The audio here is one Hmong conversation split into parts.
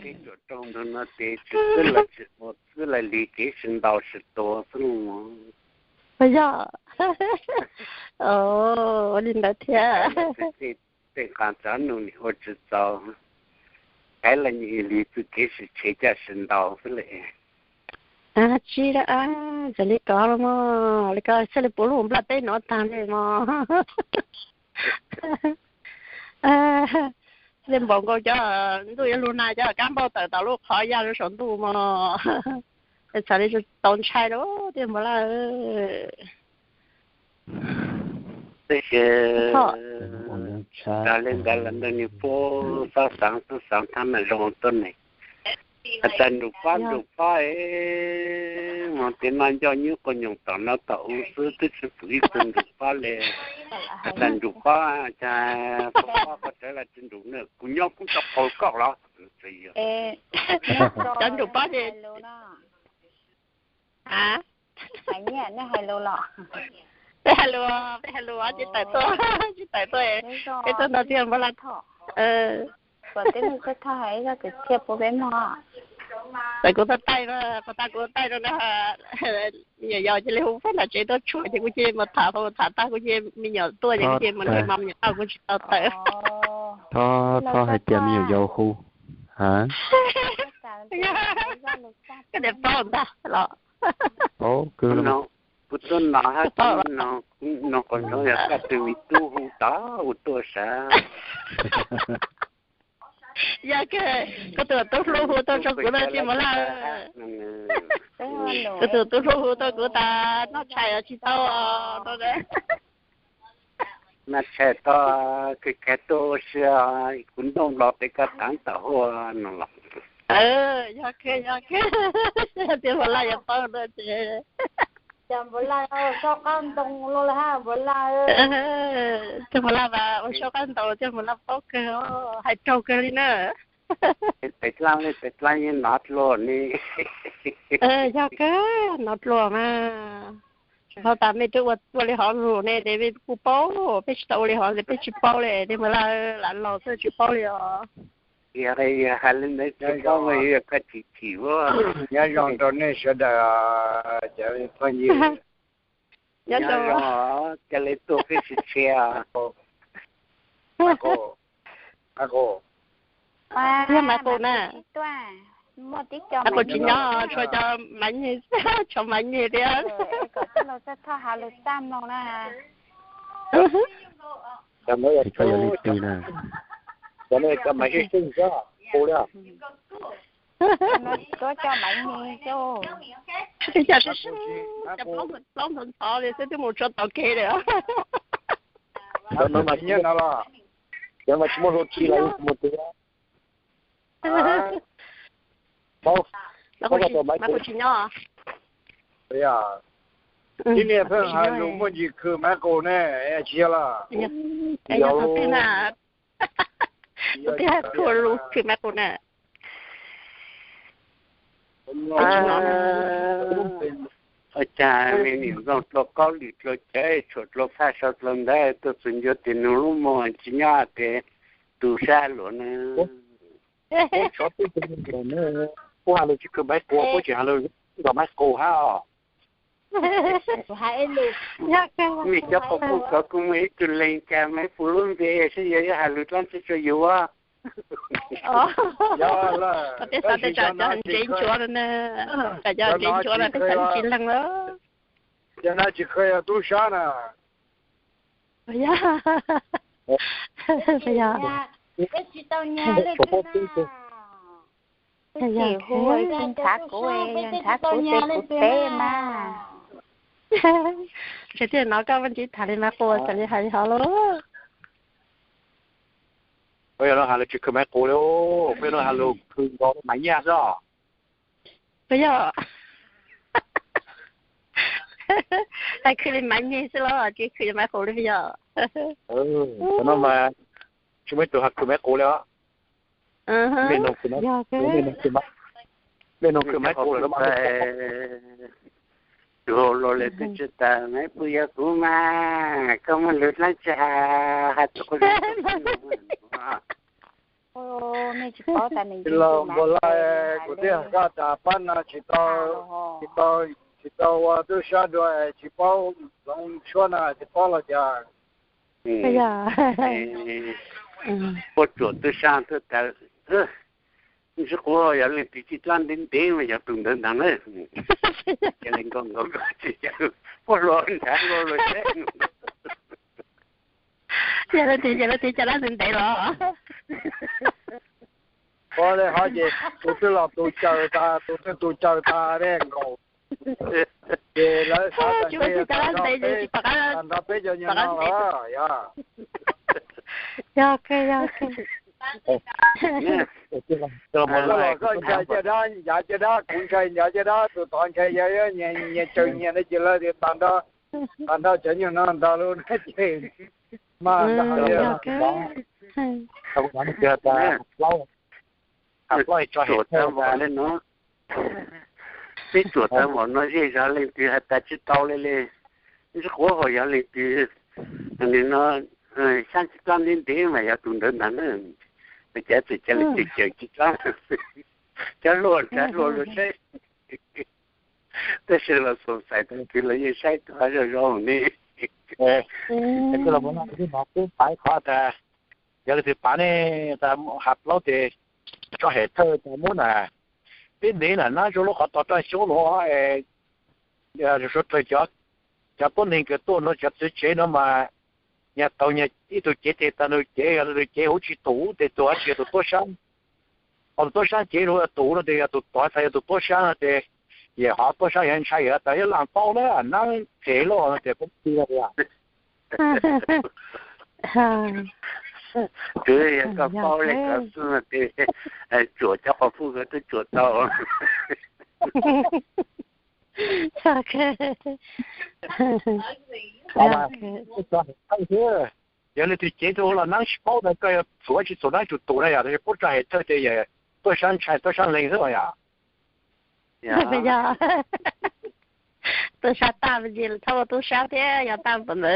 Peb tsuam rooj ntug no ces tsis xwb los tsis ua xwb los li kev sib ntaus sib tua xwb los. Puas yog? Ua li ntawd thiab. Tej qas tsav nus nim ua tsis txaus, thaiv los nim li txuj kev sib tshev coj sib ntaus xwb li. Tsis, txawm li ko los mas li ko thiaj li puav lub nplaj teb no tag li mog. Li npaum nkaus cov ntuj yuav lug na cov kab npauj tawm tom lub qhov yaj lub saum ntuj mog. Txham li tau ntshai lawm tiag npawg Laj. Tab sis tas li ntawd los ntawd nws puab xob xaav xob xaav thab mas zoo tuab neeg. Has tas nrug pab nrug pab es, moog tes no nco nyub quas nyoos tom no tom u xwb twb tsis pum ib tug nrug pab li. Has tas nrug pab, cas pab koj rawv los tsis nrug na, kuv nyob kuv tau qaug koj los. Cov nrug pab ces, a, peb hais lus, peb hais lus ces tawm tuaj, tsis tawm tuaj, peb tuaj nrog tiag npawg Laj. Txawm kuv tuaj taij no, kuv tas kuv taij no na, me nyuam yaus cia li hu peb nram tsev tuaj tshuam ces kuv cia li mus tham, hu tham tag kuv cia li me nyuam tuaj ces kuv cia li mus nrog mas me nyuam tau kuv tsis tau tawm. Txhob hais tias me nyuam yaus hu. Koj niam paub ntag los. Kuv tuaj no hab kuv no, kuv no qhov ntsoov yog koj tus me tub hu tod ua tuaj sav. Yog kawg, koj tus tub hlub hu tuaj rau kuv no tiag npawg Laj. Koj tus tub hlub hu tuaj kuv tas noj tshais tsis tau no. Noj tshais tau, khaws khaws tuaj ua si, kuv ntuj los pem koj taav tom huab no los. Yog kawg, yog kawg, tiag npawg Laj yuav paub no ces. Cas npawg Laj ua sab qab ntoo los lawm hab npawg Laj. Tiag npawg Laj mas ua sab qab ntoo tiag npawg Laj paub kawg, hais raug kawg li na. Pem dlaab, pem dlaab yeej nov dlua ne. Yog kawg nov dlua mas. Ho tas mej twb ua li hov lug ne ces mej kuj paub, peb tsis tau ua li hov ces peb tsis paub li, tiag npawg Laj, lam laus xwb tsis paub li os. Yog hais li ntawd tsis paub mas yog koj chim chim ua. Nyob zoo rau nej sawv daws, cov phooj ywg. Nyob zoo, ca le tuaj peb tsis tshia. Yog Maiv Qus na. Maiv Qus tsis nyob, tshuav cov Maiv Nyeg, tshuav Maiv Nyeg thiab. Twb cov sib sib, cov plaub ntxhov ntxhov li xwb twb mus tshuav tom kev lawm. Maiv Qus tsis nyob. Tib niag pheej hais lus muaj ntsis khwm Maiv Qus ne, tsis yog los? Yog tus twg na? Tus twg hais lus khwm Maiv Qus na? Ua cas me niam ntxoog dlua qaub lim dlua cawv tshuam dlua phaj sau dlua ntawv tuaj txug ncua tes nug lub muag tsis nyob tes tus sab luam na. Puab has lus tsis khwm Maiv Qus, puab tseem has lus nkaus Maiv Qus hab os. Mej cov qhov kuj kov kuj muaj ib tug leeg cas Maiv Qus lub npe saib yog yuav has lus dlaab tsi rua yus. Peb xav tias tsam cov ntsev ntsuav na, tsam cov ntsev ntsuav na peb xav tsis leeg lawm. Cov no tsis kheev yog tub sab na. Yog, yog. Peb tsis tau nyas leej twg na. Twb tsis hu, tsis ntxhab kuv, yog ntxhab kuv ces kuv teb mas. Tseem thiaj hnov koj muaj ntsis tham li Maiv Qus txawm li hais li hov lauj. Puab yog lub has lus tsis khwm Maiv Qus li, puab yog lub has lus khwm nkaus Maiv Nyaj xwb os. Puas yog? Hais khwm li Maiv Nyaj xwb los tsis khwm li Maiv Qus li puas yog? Cov no mas tsis muaj ib tug has khwm Maiv Qus li os. Mej noog khwm Maiv Qus lawm no mas. Tus hauv los lawm twb tsis tas, Maiv Qus yog kuv mas, koj muaj lus dlaab tsi has, has txug kuv lub. Tsis los npua laj, kuv twb hais koj tas pab no tsis tau, tsis tau, tsis tau ua tub sab dua, tsis paub hloov suab no tsis paub los cas. Puab tsuam tub sab tuaj tas, ntsib quav yog leej twg tsis dlaab ntev ntev mas yog tus ntawd ntag na. Ces le nkaus nkaus tsis cas, puab hluas nrhav hluas luag saib. Yog leej twg, yog leej twg coj dab ntev ntev los? Ua le hov ces tus twg los tus caws tas, tus twg tus caws tas le nkaus. Ces lawv xav tas ntshe yog tas nrho peb, tas nrho peb cov nyuag no los yog. Yog kawg, yog kawg. Koj los koj ntshai caj dab, ncav caj dab, kuv ntshai ncav caj dab, tus tod ntshai yog nyias caws nyias ne ces lawv tias tas nrho, tas nrho cov nyuag no ntag lauj no ces mas ntag. Yog kawg. Plaub, plaub tso hem thawj tas le no. Peb tsuam tau npaum no zej zog leej twg has tas tsis tau le le, ntsib quav hauv yog leej twg, nim no xyab tsis dlaab ntev ntev mas yog tus ntawd ntag na. Cas txawm ca le caws caws tsis dlaab, cov hluas nrhav hluas luag saib. Tab sis los xoom xais tag twg los yeej saib tau zoo zoo ne. Twb pav qhov tas, yog leej twg pav ne, tas has plaub tes tso hem thawj tas muab na. Peb ntev na nab zoo lub qhov tog roj xyoob los, suav dlawg cov tuab neeg kws tuaj no cov txwv tsev no mas nyag taug nyag ib tug cev tes tag nws cev, yog tus cev huv tsis tus tes tus tsis yog tus tuab sab. Ho tus tuab sab cev huv tus no tes yog tus tod tas yog tus tuab sab no tes yam hov tuab sab yog ntshai yog tas yog lam tau na nab phem loj no tes puab ti. Twb yog koj paub le koj xwb no tes tsuam cov qhov fuj koj twb tsuam tau. Yog leej twg cev tug los nab tsis paub tas koj yog txhuav tsis txhuav nab tsuas tus na yom, tab sis puab tso hem thawj tes yog tuab sab ntshai tuab sab leeg xwb yom. Tuab sab tag ces txhob ua tub sab thiab yog tag npaum ntawd.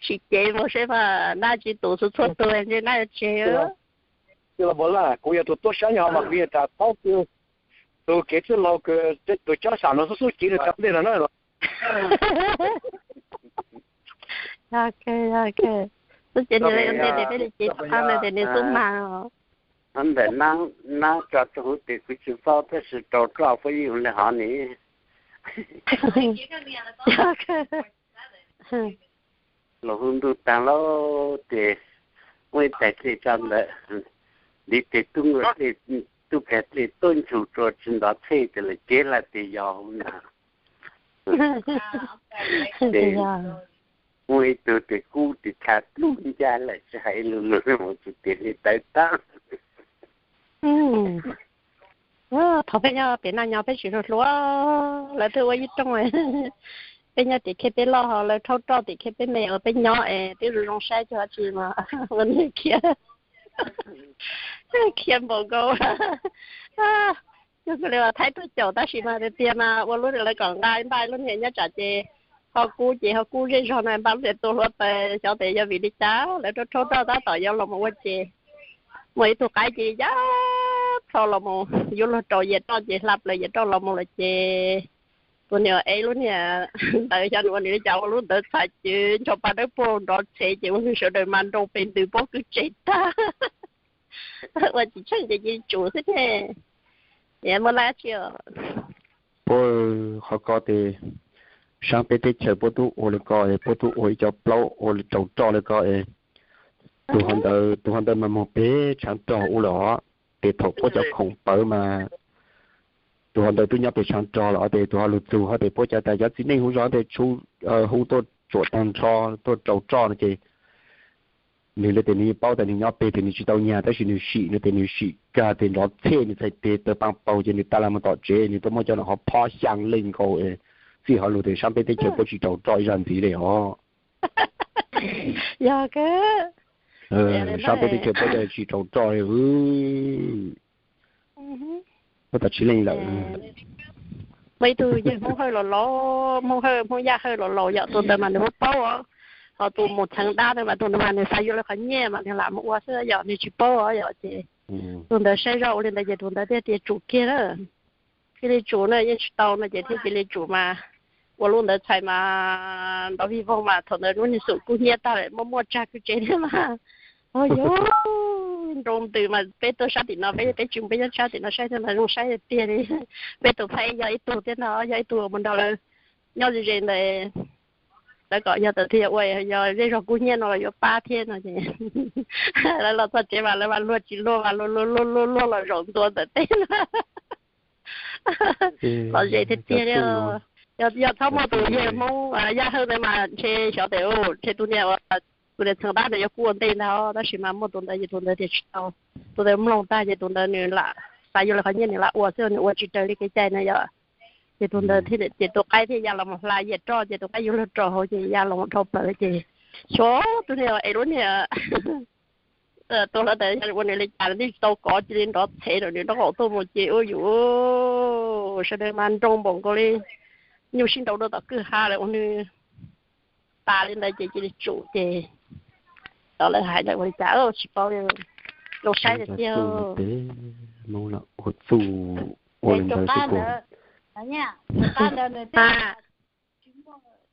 Sim cev mus seb mas nab tsis tus txhua txhua tug ntshe nab yuav tseg. Tij laug Npaum Laj, kuv yog tus tuab sab nyob hov mas kuv yeej tas paub tus kev txwj laug kws tus cob xam no xub xub cev nws tas pliag no na. Xub cev nws ntej tes peb li cev tom qab ntawd tes nws xub mag. Ntawm nab tso rau huv tes kuv tsis paub tab sis rau roj puab yeej ua le hov ni. Los hu ntuj taag lauj tes muaj ib tais dlej tso ntawm ntiv tes tub nkaus dlej, tub kag dlej tuab ntsug rua tsi ntov txhej tes lawv cev hla tes yos huv ntag. Tes muaj ib tug tes kub tes tha dlub ncaj lawm tsis hais lug lug mus tsis tes li tawv tag. Thaum peb nyob pem Naj Nyob peb tsis hluas hluas, lawv twb ua ib rooj, peb nyob tim khej peb loj ho lawv rhaub roj tim khej peb me uas peb nyob es twb zoo zoo saib tsis ua tsi mas ua niag khiav, khiav npaum nkaus. Yog kuv li uas thaij tuaj caum tab sis mas tiag tiag mas ua lub lawv kom nqa npaj lub niag nyob tsam ces ho kub ces ho kub zej zog na npaj lub niag tua hluav taws xyov tes yog vim li cas lawv rhaub roj tab tom yuav los mus ua ces muaj ib tug qaib ces yaj plho los mus yuav luag rau yias roj ces hla plaws yias roj los mus lawm ces tus niag ev lub niag ntawd xyov nws ua nws li cas ua lub ntawd txhais ces ncho pa dawb paug nrov txhev ces ua rau sawv daws mas nroo pes ntws pob kws tseg tag. Ua tsis tsheej ces cia li tsum xwb ne. Muaj lab tsi os? Puab, qhov ko tes saab peb teb chaws puab tub ua le ko es puab tub ua ib co plaub ua rau roj le ko es tus ho ntawd, tus ho ntawd mas moog peg tshaav rog ua lawm os. Tes thaum puab cov khoom pawv mas tus ho ntawd tub nyob peg tshaav rog lawm os. Tes tus ho lug txug ho tes puab cov tas cov txiv neej huv zog tes hu tuaj tsuam taag nrho tuaj rau roj no ces nws le tes nws yeej paub tas nws nyob peg tes nws tsis tau nyag tab sis nws sim no tes nws sim kag tes nrov txhej nws txhais tes taw paab paug ces nws tas lug mus tom tsev nws tuaj muab cov no ho phob xyaa leej nkaus. Txij ho lug tes saab peb teb chaws puab tsis rau roj ib zag ntxiv le os. Yog kawg. Saab peb teb chaws puab tsis rau roj le. Puab tas tsis leej lawm. Muaj ib tug yawg Hmoob Hawj los laus, Hmoob Hawj, Hmoob Yaj Hawj los laus yom, tus ntawd mas nws paub paub os. Ho tus mus txheev dab ntawd mas tus ntawd mas nws xav yuav lawv qhov nyiaj mas nws lam mus ua xwb yom, nws tsis paub os yom. Ces tus ntawd saib zoj ua li ntawd ces tus ntawd thiaj tias tsum kiag na. Thiaj li tsum na, yeej tsis tau no ces thiaj cia li tsum mas ua lub ntawd txhais mas nrov vij voog mas thaum ntawd lub niag xum kub hnyiab tag lawm, muaj muaj tsag kwv tsev thiab mas. Os yog nroo ntws mas peb tuaj sab tim no, peb peb tsis mus peb nyob sab tim no saib thiab ntag, zoo saib tiag tiag li. Peb tus phab ib yog ib tug thiab no, yog ib tug mus nrog lawv nyob ze ze ntawd, lawv kom yog tawm thiaj ua yog zej zog kub hnyiab no los yuav pab thiab no ces lawv los txog tsev mas lawv mas luag tsis luag mas luag luag luag luag luag los zaum ntua ntawm teb na. Los ze tiag tiag li. Yog txhob muaj tus yawg Hmoob Yaj Hawj ntawd mas ntshe xyov tes ntshe tus niag tus niag txheev dab ntawd yuav kub ua ntej ntag, tab sis mas muaj tus ntawd ces tus ntawd tias tsis tau, tus ntawd mloog tag ces tus ntawd nws lam xav yuav lawv qhov nyiaj nws lam ua xwb, nws ua tsis raws li kev cai na yom. Ces tus ntawd thiaj, ces tus qaib thiaj ya los mus hla yias roj ces tus qaib yuav luag rau hauv ces ya los mus dhau plaws lawm ces xyov tus niag es lub niag tua hluav taws yog ua nws li cas nws tsis tau kov cia li nrov txhev rau nws nraub qaum tuaj mus ces ua yus sawv daws mas nroo npaum nkaus li nyuj sib nraus rau tom kwj ha lawm ua nws tas li ntawd ces cia li tsum ces cov lawv hais lawm ua li cas tsis paub li, zoo saib tiag tiag. Ua txuj ua li ntawd xwb.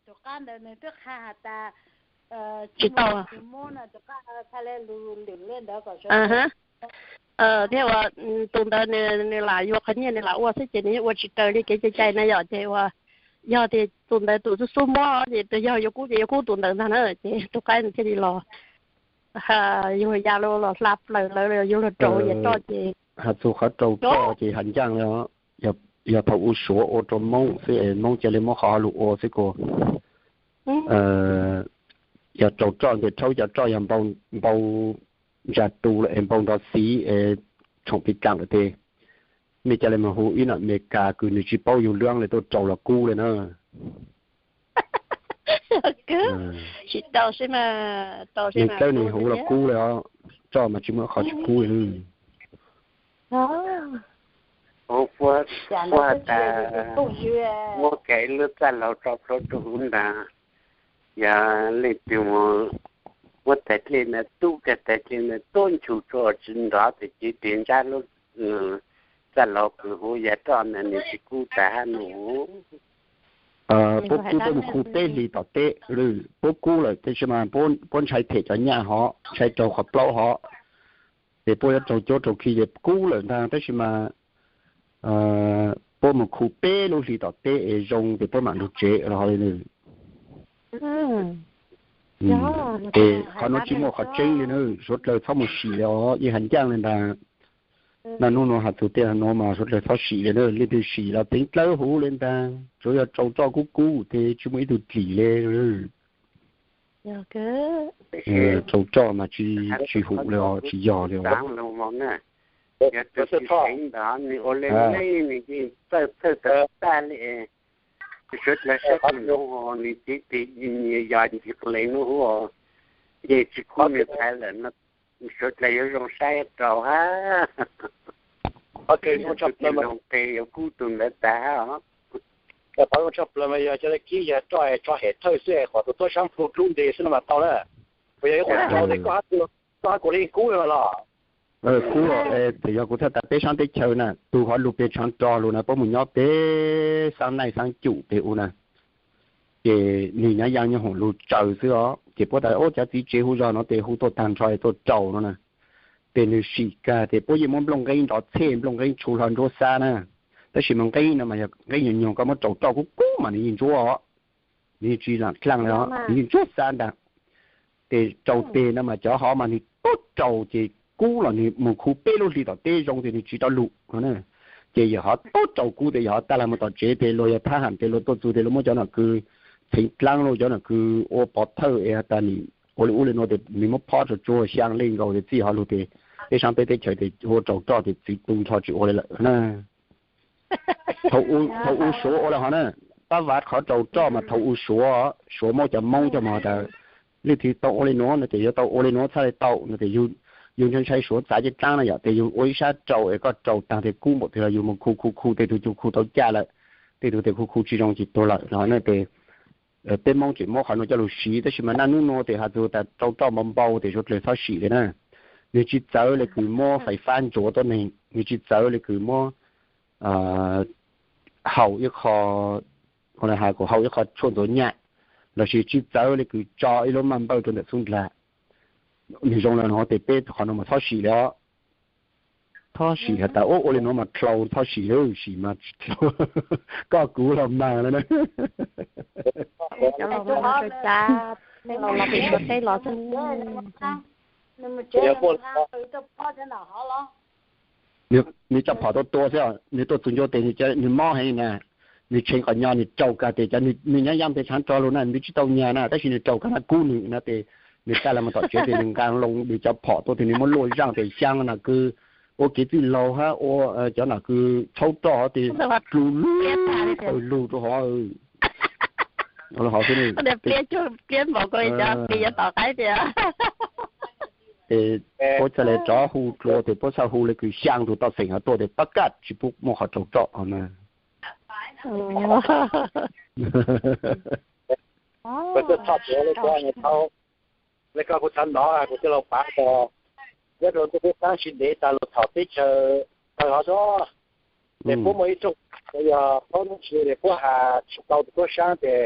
Tus qab ntawd nws twb qha has tas tsis tau, tsis muab no, tus qab tha le lus lwm le ntawd kom thiab ua tus ntawd nws lam yuav qhov nyiaj nws lam ua xwb ces nws yeej ua tsis raws li kev cai cai na yom. Ces ua yog tias tus ntawd tus xub xub muab ces tus yog yuav kub ces yuav kub tus ntawd ntag na. Ces tus qaib nws thiaj li los yug ya los hla plaws lawv yuav luag rau yias roj ces has txug qhov rau roj ces has ncaaj li os. Yog thaum u suav ua rau Moob xwb es Moob ca le muab qhov lug ua xwb kuj yog rau roj ntes rhaub cov roj yog npau ntsa tu lawm es npau nrov xiv es tshoom pis kaam lawm tes mej ca le mus hu ib nom Amelikas kws nws tsis paub yug luab le tuaj rau los kub le na. Tsis tau sib, neeg dlawb nws hu los kub le os, roj mas tsis muaj qhov tsis kub li. Puab has tas muab kiag ib lub txaj laug rau plaub rau huv nrad, yog leej twg mus muab tais dlej ntawd tub kiag tais dlej ntawd tuab nchu rua tsis nrov tes cev tes ntsab lub txaj laug kws hu yog roj ntawd nws tsis kub tas hab nus. Puab kub puab mus khu peb hlis tom teb, puab kub lawm tab sis mas puab ntshai them cov nyaj hov, ntshai raug qhov plaub hov, ces puab yuav raug cuab raug khi ces kub lawm ntag tab sis mas puab mus khu peb lub hlis tom teb es zoo ces puab mam lug tsev los ho li. Es qhov nuav tsis muaj qhov tseeb li na, suav dlawg txhob mus sim li os, yeej has ncaaj li ntag. Naj nub nuav has txug tej nuav mas suav dlawg txhob sim li na, leej twg sim los teev dlawb huv li ntag, tsuav yog rau roj kub kub tes tsis muaj ib tug dlim li. Rau roj mas tsis hum li os, tsis yog li os. Yog tus tsis teev ntawd nws ua le le nws yeej txawj txhawj tag tag li. Suav dlawg saib tus nub nws cev tes nyias yog ncig qlees nub huv, nce tsis kub nws txhais lawm no, suav dlawg yuav zoo saib rau hab. Tus nub nqes yuav kub tus ntawd tas hab. Qhov zoo tshaj plaws mas yog cov kib yog roj tso hem thawj xwb, qhov tus tuab sab nplua dlub nte xwb no mas tau na. Puas yog ib qho rau tes koj hab kuv li kub los? Kub, tes yog kuv txhaj tas peb saab teb chaws na, tug hov lug peg tshaav rog lug na, puab mus nyob peg xaab naij xaab cum peg u na, ces nwg nyav yaa nyob hoom lug tsaws xwb os, ces puab tas ub cov txiv tsev hu zog no tes hu tuaj taag nrho tuaj rau no na. Tes nwg sim kag tes puab yeej muab nplooj nqeeb nrov txhej nplooj nqeeb tshu hlo nruab xab na, tab sis mas nqeeb no mas yog nqeeb nyuag nyuag, koj muab rau roj kub kub mas nwg yeej ntsuab os, nwg yeej tsis laam dlaaj li os, nwg yeej ntsuab xab ntaag. Tes rau teg no mas cov hov mas nwg tuab rau ces kub los nwg mus khu peb lub hlis tom teb zoo tes nwg tsis rov lug no na. Ces yawm hov tuab rau kub tes yawm hov taag laag mus tom tsev tes luag yog thab ham tes luag tuaj txug tes luag muab cov nom kws txheev dlaab lug, cov nom kws ua pov thawj es has tas nwg ua li ub li nuav tes nwg muab phob tsuag tsuag xyaa leej nkaus tes txij hov lug tes peb saab peb teb chaws tes ua rau roj tes txiv tu nrho tsis ua li lawm na. Thaum u suav ua li hov na, pab vav qhov rau roj mas thaum u suav, suav muab cov moob coj mus has tas leej twg tau ua li nuav no tes yuav tau ua li nuav txhaj le tau no tes yug ntshai ntshai suav txav cev dlaab na yom, tes yug ua ib sab rau es koj rau taag tes kub npaum twg los yug mus khu khu khu tej tug khu khu tau caj lawm, tej tug tes khu khu tsis zoo ces tuag lawm no na tes Peb Hmoob tseem muab qhov nuav coj lug siv, tab sis mas naj nub nuav tes has txug tas rau roj npau npau tes suav dlawg txhob sim le na. Nwg tsi txawv le kws muab fais fab ntsuav tuab neeg, nwg tsi txawv le kws muab haus ib qho, haus ib qho tshuaj ntxuav nyaj, lossis tsi txawv le kws tso ib lub maj npawj rua ntawm xub ndlag. Nwg zoo le nuav tes peb qhov nuav mas txhob sim le os. Txhob sim has tas ua le nuav mas dlhau, txhob sim le, sim mas dlhau, koj kuv los mag le na. Cov laus mas teb los xwb. Nwg coj phom tuaj tua xwb, nwg tuaj txug ncua tes nwg mob heev na, nwg tshee qhov nyo nwg raug kag tes cov nwg nyob yaaj peg tshaav rog lug na, nwg tsi tau nyag na, tab sis nwg raug kag na kub nwg na tes nwg txhaj le moog tom tsev tes nwg nqaa loo nwg cov phom tuaj tes nwg muab luaj zaaj tes xyaa nom kws ua kev txwj laug hab ua cov nom kws txhaub roj tes dlu lug tawg lug rua hov. Tes puab txhaj le rov hu dlua tes puab txhaj hu le kws xyaa tug toj xeem hov tuaj tes pab kaj tsi pub muaj qhov raug roj hov na. Le koj kuv txhav nov kuv tij laug pav tas nyob rau ntuj teb saab sib ntev tas lug thaum teb chaws tawg hov xwb, tes puab muaj ib rooj yog plaub hnub tsiv tes puab has tsis tau tus tuab saab tes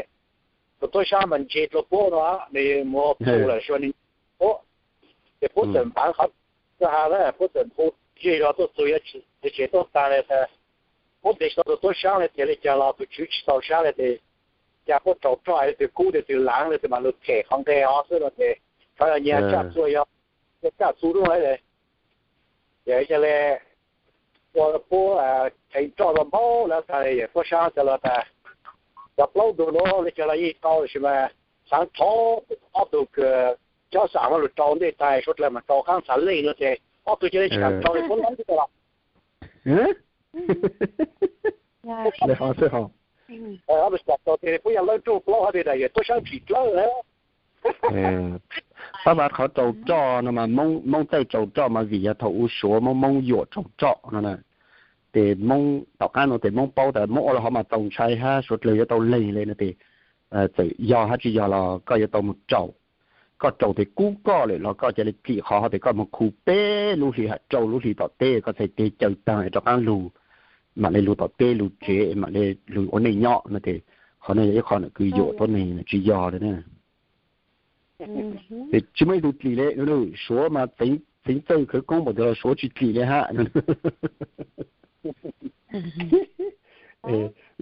tus tuab saab mas ntse dlua puab no, nws mus pum lawm sua nws puab, ces puab txawm npaav qhov tuaj has, puab txawm hu zej zog tuaj txug yuav tsev tuaj taag le tas puab ntes tsis tau tus tuab saab le tias le caag los tus tswv tsis txaus sab le tes ca puab raug roj le tug kub le tug laav le tug mam lug them qhov nqe hov xwb no ces txhov yog nyias tsaj txua yog tsaj txua lub le ces yog le ua puab theev roj npau npau lawm tas tuab saab tas los tas cov plaub ntug nuav le caag los yeej tau tab sis mas xaav thov ob tug kws cob xaam muab lug rau ntej tas suav dlawg mas rau qaab xaav leej no ces ob tug ca le tsis kaam rau le puab lab los le hov xwb hov. Ob tug tsis kaam rau tes puab yog lawb rooj plaub hov tes tas yog tuab saab tsim dlawb na. Pab mas qhov raug roj no mas Moob txawj raug roj mas vim yog thaum u Suav muab Moob yuam raug roj no na. Ces Moob tom qaab no tes Moob paub tas Moob ua le hov mas txaus ntshai hab suav dlawg yuav tau leeg le no tes txawm yog hab tsis yog los koj yuav tau mus raug. Koj raug tes kub koj lawm los koj ca le plim qhov hov tes koj mus khu peb lub hli hab rau lub hli tom teb koj txhais tes caws taag es rov qaab lug, mam le lug tom teb lug tsev mam le lug ua neej nyob no tes qhov no yog ib qho nom kws yuam tuab neeg tsis yog le na. Ces tsis muaj ib tug dlim le, Suav mas txeev txawj khawv koob npaum twg los Suav tsis dlim le hab.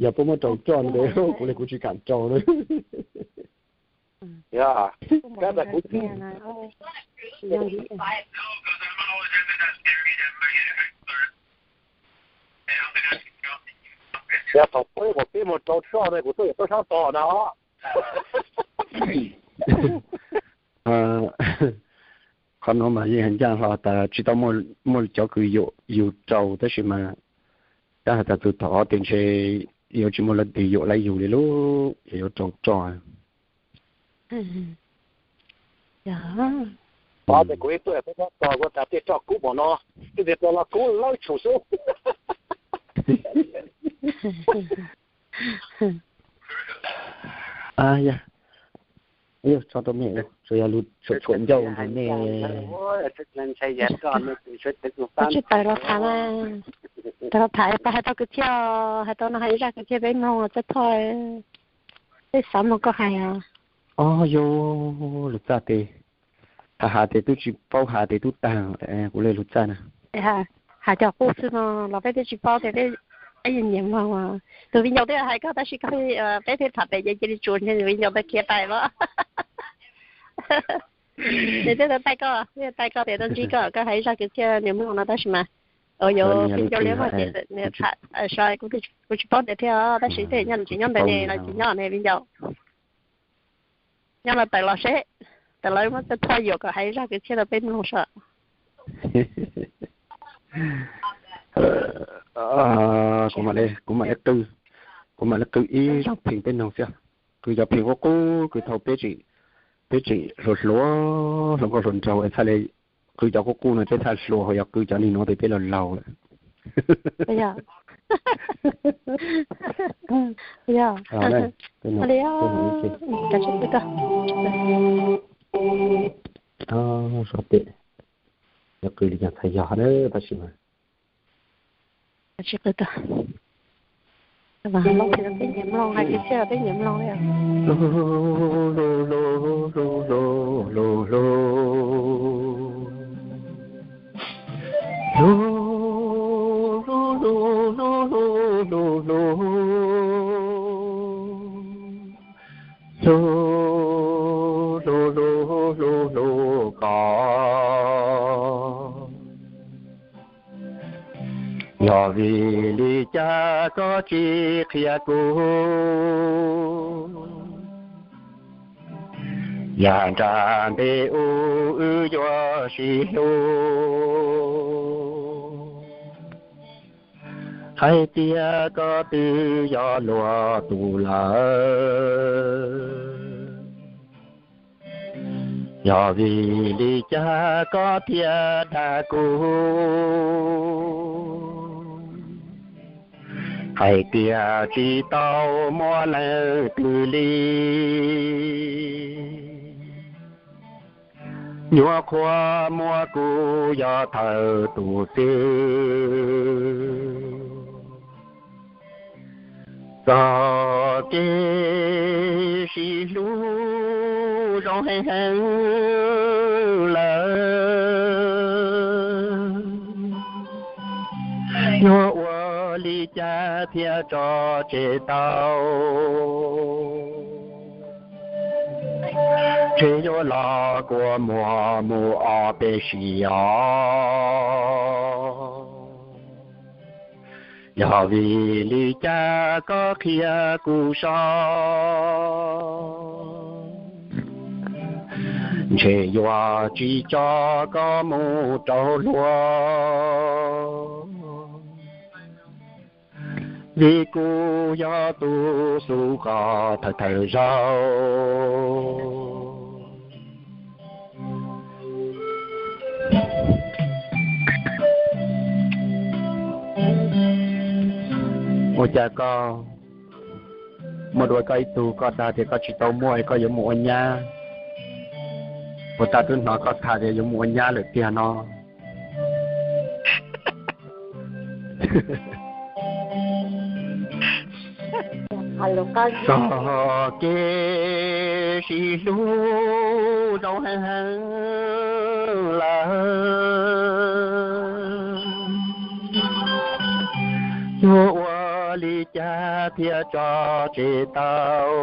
Yog puab muab raug roj no tes kuv le kuv tsis kaam raug le. Yog thaum peb mus rau roj ne kuv tuaj yuav tuab saab tog na. Qhov no mas yeej has ncaaj hlo tas tsis tau muaj cov kws yuam yug raug tab sis mas tab has tas txug thaum hov tes ntshe yuav tsis muaj leej twg yuam lawv yug le lub, yuav raug roj. Tes kuv ib tug tuab saab tog kuv tas tej roj kub npaum no, tej tes roj los kub lawb tshum xwb. Tso rau mej, tsuas yog lug tshuam tshuam ncauj ntawm mej. Tsis tawm los tham, tawm los tham pas hais tau kwv txhiaj, hais tau no hais zaj kwv txhiaj peb mloog txawj thoj, peb xav mloog koj hais os. Os, yog lug txaj tes, has has tes tub tsis paub has tes tub taag, kuv le lug txaj na. Has cov qub xwb no los peb twb tsis paub tias peb nyiam mloog. Tus viv ncaus twb hais koj tab sis koj, peb thiaj tham pem ces cia li tsuas ntshe viv ncaus ntawd khiav pais los. Nws twb taij koj, twb taij koj tias tuaj ntsib koj, koj hais zaj kwv txhiaj nws mloog no tab sis mas, yuav viv ncaus li mas ces nws tham, kuv tsis paub nws thiab tab sis tej nyob tsis nyob ntawd ne los tsis nyob ne viv ncaus. Nyob los tawm los seb, tawm los muab txoj thoj yuam kom hais zaj kwv txhiaj rau peb mloog saib. Kuv mam le, kuv mam le qw ib zaj pheej peb mloog xwb. Qw cov pheej qub qub kws thaum peb tseem hluas hluas, hluas nkauj hluas nraug es txhaj le qw cov qub qub no, peb txhaj hluas, ho yog qw cov niag nuav tes peb laug laug lawm. Yog. Li, kav tsij pw tau. Sab pem, yog qw li cas txhais yog na, tab sis mas kav tsij qw tau. Vam hais lus ces peb nyiam mloog, hais kwv txhiaj peb nyiam mloog li. Hlub, hlub, hlub, hlub, hlub, hlub, hlub, hlub koj. Yog vim li cas koj tsis qhia kuv? Yam nram npej ub wb yuav sib hlub. Hais tias koj twb yog luag tus lawm, yog vim li cas koj thiaj dag kuv? Hais tias tsis tau muaj leej twg li, nyuam qhuav muaj kuv yog thawj tus xwb. Txoj kev sib hlub zoo heev heev lawm, yuav ua li cas thiaj tso tseg tau? Ntshe yuav los kua muag mus ob peb sij os. Yog vim li cas koj qhia kuv so, ntshe yuav tsis tso koj mus rau luag, vim kuv yog tus hlub koj thawj thawj zaug. Ua cas koj muaj dua koj ib tug, koj dag tias koj tsis tau muaj es koj yuav mus ua nyab, puas tas twb hnov koj tham tias yuav mus ua nyab lawm tiag no? Txoj kev sib hlub zoo heev heev lawm, yuav ua li cas thiaj tso tseg tau?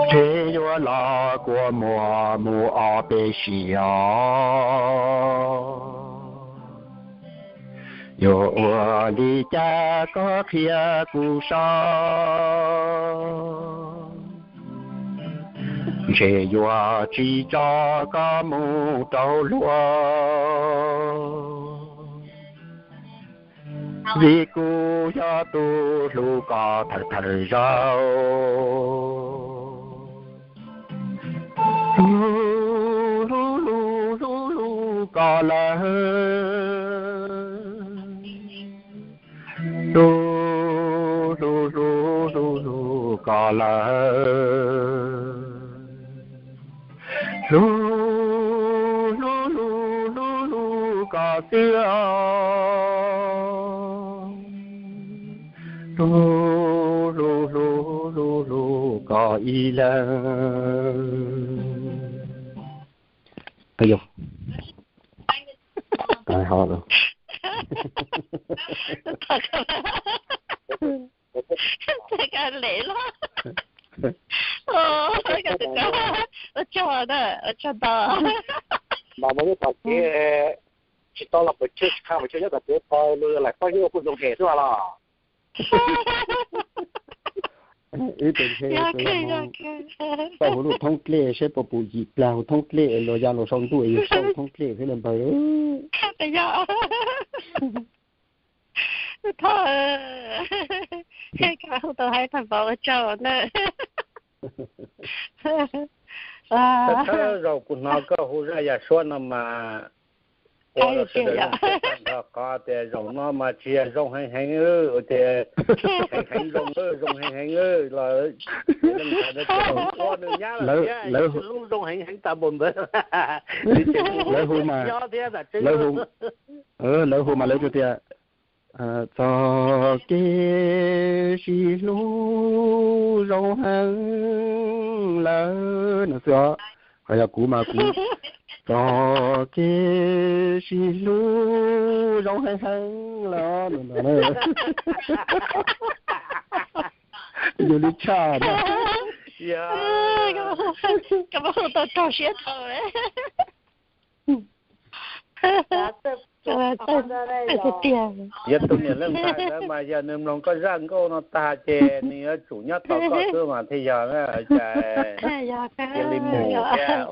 Ntshe yuav los kua muag mus ob peb sij os. Yuav ua li cas koj qhia kuv so, ntshe yuav tsis tso koj mus rau luag, vim kuv yog tus hlub koj thawj thawj zaug. Hlub, hlub, hlub, hlub, hlub koj lawm. Hlub, hlub, hlub, hlub, hlub koj lawm. Hlub, hlub, hlub, hlub, hlub koj xwb os. Hlub, hlub, hlub, hlub, hlub koj ib leeg. Ais yog, ho, ka le los, ua tsaug na, ua tsaug ntau. Mas muaj ib tom kev tsis tau los pem tsawg, tsis qha pem tsawg, nyob tom kev tau los yog laim pob zeb ua kuj zoo hem xwb los. Wb tes ntshe tau hu lub thoob dlej seb puas pum yim plag hu thoob dlej los ya los sau ntuj es yog sau thoob dlej thiab li npawg. Thov, ka hu tau hais tag npaum ua tsaug na. Thawj zaug kuv hnov koj hu zaj yam suab no mas Ua rau sawv daws nrog qhov tias zaum no mas tsis yog zoo heev heev, tias heev heev zoo, zoo heev heev los ua nws nyab lawm thiab, lub zoo heev heev tas npaum ntawd. Lawv hu mas, lawv hu, lawv hu mas lawv tias txoj kev sib hlub zoo heev lawm no xwb os. Ho yog kuv mas kuv txoj kev sib hlub zoo heev heev lawm no. Yus li tshaj na. Koj muab hu tau raug siab thaum. Yog tus niam leej ntxhais ntawd mas yog nws mloog koj zaj nkauj no tag ces nws yuav tsum nyob tos koj xwb mas thiaj yog na. Cia li mus thiab.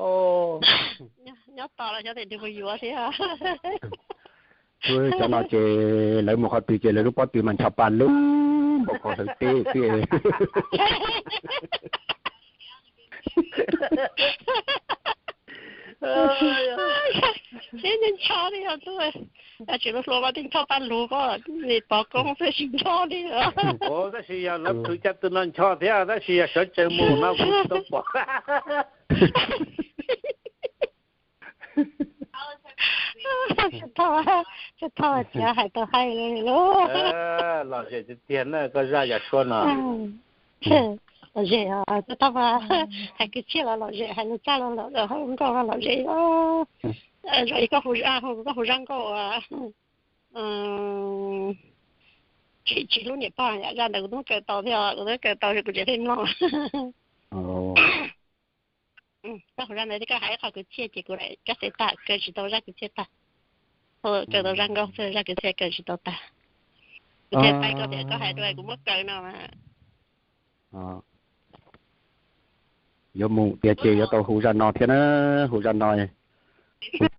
Nyob tos los xyov nws mus yuav thiab. Cov no ces lawv mus qhov twg ces lawv lub pob tw mas ncho pa lug npaum qhov hlawv teb xwb. Ncho li os, tsis lub hlua mas twb ncho pa lug ko, nim pov koob xwb tsis ncho li os. Tab sis yog lawv plhws cov tw no ncho thiab, tab sis yog sawv tsees mus no kuv tsis tau pom. Tsis tau, tsis tau tias hais tau hais li lauj. Lom zem tiag tiag na koj zaj yam suab no. Lom zem os, tsis tau hais kwv txhiaj los lom zem, hais lus txaj los lom zem, hais lus nkauj los lom zem os. Zoo li koj hu, koj hu zaj nkauj uas tsis, tsis hlub niam pog, zaj ntawd kuv twb kaw tau thiab, kuv twb kaw tau kuv tseem thiaj mloog. Koj hu zaj ntawd thiab koj hais ib qho kwv txhiaj ces kuv lam kab xev tag, kaw tsis tau zaj kwv txhiaj tag. Kaw tau zaj nkauj xwb, zaj kwv txhiaj kaw tsis tau tag. Kuv thiaj paib koj tias koj hais dua kuv muab kaw no mas. Yuav mus tiag ces yuav tau hu zaj no thiab na, hu zaj no. Hu